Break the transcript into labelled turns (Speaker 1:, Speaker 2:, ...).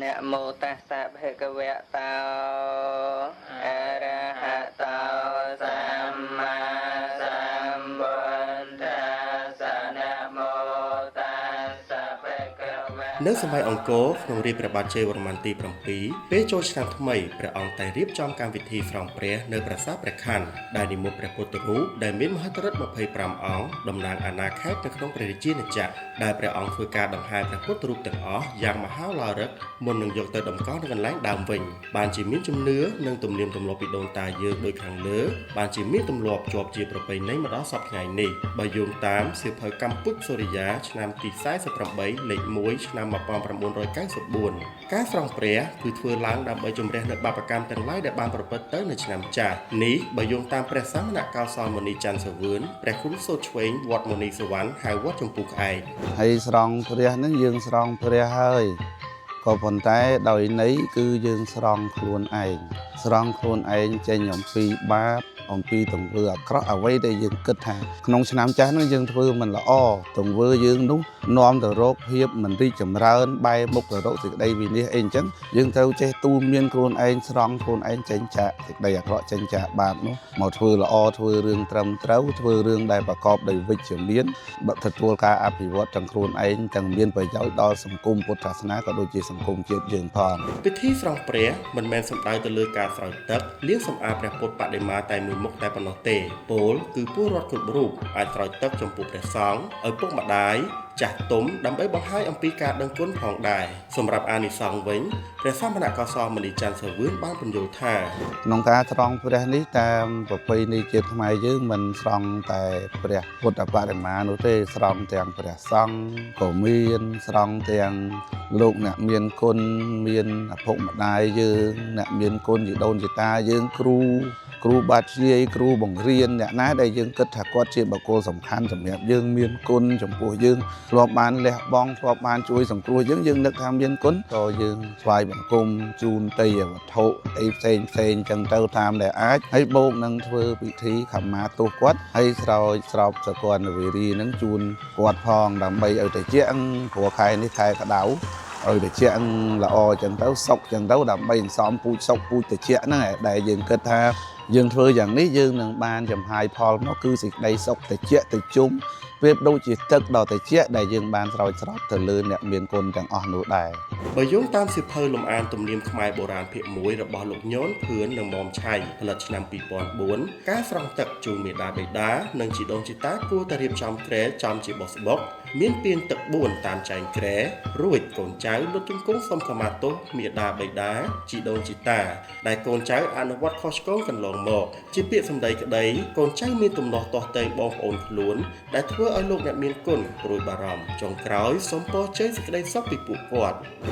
Speaker 1: នមោតស្សៈភគវៈតោអរហតោសម្មាសម្ពុទ្ធស្សៈនមោតស្សៈភគវៈ
Speaker 2: នៅសម័យអង្គរក្នុងរាជព្រះបាទជ័យវរ្ម័នទី7ពេលចូលឆ្នាំថ្មីព្រះអង្គតែងរៀបចំកម្មវិធីស្រង់ព្រះនៅប្រាសាទព្រះខ័នដែលនិមន្តព្រះពុទ្ធរូបដែលមានមហិទ្ធិឫទ្ធិ25អង្គតំណាងអាណាខេត្តនៅក្នុងព្រះរាជាណាចក្រដែលព្រះអង្គធ្វើការដង្ហែព្រះពុទ្ធរូបទាំងអស់យ៉ាងមហោឡារឹកមុននឹងយកទៅតម្កល់នៅកន្លែងដើមវិញបានជាមានជំនឿនិងទំនៀមទម្លាប់ពីដូនតាយើងដូចខាងលើបានជាមានទម្លាប់ជាប់ជាប្រពៃណីមកដល់សព្វថ្ងៃនេះបើយោងតាមសៀវភៅកម្ពុជាសូរិយាឆ្នាំទី48លេខ1ឆ្នាំ1994ការស្រង់ព្រះគឺធ្វើឡើងដើម្បីជំរះនូវបាបកម្មទាំងឡាយដែលបានប្រព្រឹត្តទៅនៅឆ្នាំចាស់នេះបើយោងតាមព្រះសមណកោសលមុនីច័ន្ទសាវឿនព្រះគ្រូសូត្រឆ្វេងវត្តមុនីសវណ្ណហៅវត្តចម្ពុះក្អែក
Speaker 3: ហើយស្រង់ព្រះហ្នឹងយើងស្រង់ព្រះហើយក៏ប៉ុន្តែដោយន័យគឺយើងស្រង់ខ្លួនឯងស្រង់ខ្លួនឯងចេញអំពីបាបអំពីទង្វើអាក្រក់អ្វីដែលយើងគិតថាក្នុងឆ្នាំចាស់ហ្នឹងយើងធ្វើមិនល្អទង្វើយើងនោះនាំទៅរកភាពមិនរីកចម្រើនបែរមុខទៅរកសេចក្តីវិនាសអីអញ្ចឹងយើងត្រូវចេះទូលមានខ្លួនឯងស្រង់ខ្លួនឯងចេញចាកសេចក្តីអាក្រក់ចេញចាកបាបនោះមកធ្វើល្អធ្វើរឿងត្រឹមត្រូវធ្វើរឿងដែលប្រកបដោយវិជ្ជមានបើទទួលការអភិវឌ្ឍទាំងខ្លួនឯងទាំងមានប្រយោជន៍ដល់សង្គមពុទ្ធសាសនាក៏ដូចជាសង្គមជាតិយើងផង
Speaker 2: ពិធីស្រង់ព្រះមិនមែនសំដៅទៅលើការស្រោចទឹកលាងសម្អាតព្រះពុទ្ធបដិមាតែមួយមុខតែប៉ុណ្ណោះទេពោលគឺពលរដ្ឋគ្រប់រូបអាចស្រោចទឹកចំពោះព្រះសង្ឃឪពុកម្ដាយចាស់ទុំដើម្បីបង្ហាញអំពីការដឹងគុណផងដែរសម្រាប់អានិសង្សវិញព្រះសមណកោសលមុនីច័ន្ទសាវឿនបានពន្យល់ថា
Speaker 3: ក្នុងការស្រង់ព្រះនេះតាមប្រពៃណីជាតិខ្មែរយើងមិនស្រង់តែព្រះពុទ្ធបដិមានោះទេស្រង់ទាំងព្រះសង្ឃក៏មានស្រង់ទាំងលោកអ្នកមានគុណមានឪពុកម្ដាយយើងអ្នកមានគុណជីដូនជីតាយើងគ្រូគ្រូបាធ្យាយគ្រូបង្រៀនអ្នកណាដែលយើងគិតថាគាត់ជាបុគ្គលសំខាន់សម្រាប់យើងមានគុណចំពោះយើងធ្លាប់បានលះបង់ធ្លាប់បានជួយសង្គ្រោះយើងយើងនឹកថាមានគុណក៏យើងថ្វាយបង្គំជូនទេយវត្ថុអីផ្សេងផ្សេងចឹងទៅតាមដែលអាចហើយបូកនឹងធ្វើពិធីខមាទោសគាត់ហើយស្រោចស្រោបសកលវេរីនឹងជូនគាត់ផងដើម្បីឲ្យតិចព្រោះខែនេះខែក្តៅឲ្យតិចល្អចឹងទៅសុកចឹងទៅដើម្បីសន្សំពូជសុកពូជតិចហ្នឹងឯងដែលយើងគិតថាយើងធ្វើយ៉ាងនេះយើងនឹងបានចំហាយផលមកគឺសេចក្តីសុខតិចតិជុំប្រៀបដូចជាទឹកដ៏តិចដែលយើងបានស្រោចស្រពទៅលើអ្នកមានគុណទាំងអស់នោះដែរ
Speaker 2: បើយោងតាមសៀវភៅលំអានទំនៀមខ្មែរបុរាណភាគ1របស់លោកញនភឿននិងមុំឆៃផលិតឆ្នាំ2004ការស្រង់ទឹកជូនមេដាបេដានិងជីដូនជីតាគួរតែរៀបចំគ្រែចំជាបុស្បុកមានពាងទឹក4តាមចែងគ្រែរួចកូនចៅលុតជង្គង់សុំខមាទោសមេដាបេដាជីដូនជីតាដែលកូនចៅអនុវត្តខុសឆ្គងកន្លងមកជាពាក្យសម្ដីក្តីកូនចៅមានទំនាស់ទាស់ទែងបងប្អូនខ្លួនដែលធ្វើឲ្យលោកអ្នកមានគុណព្រួយបារម្ភចុងក្រោយសូមពរជ័យសេចក្តីសុខពីពួកគាត់។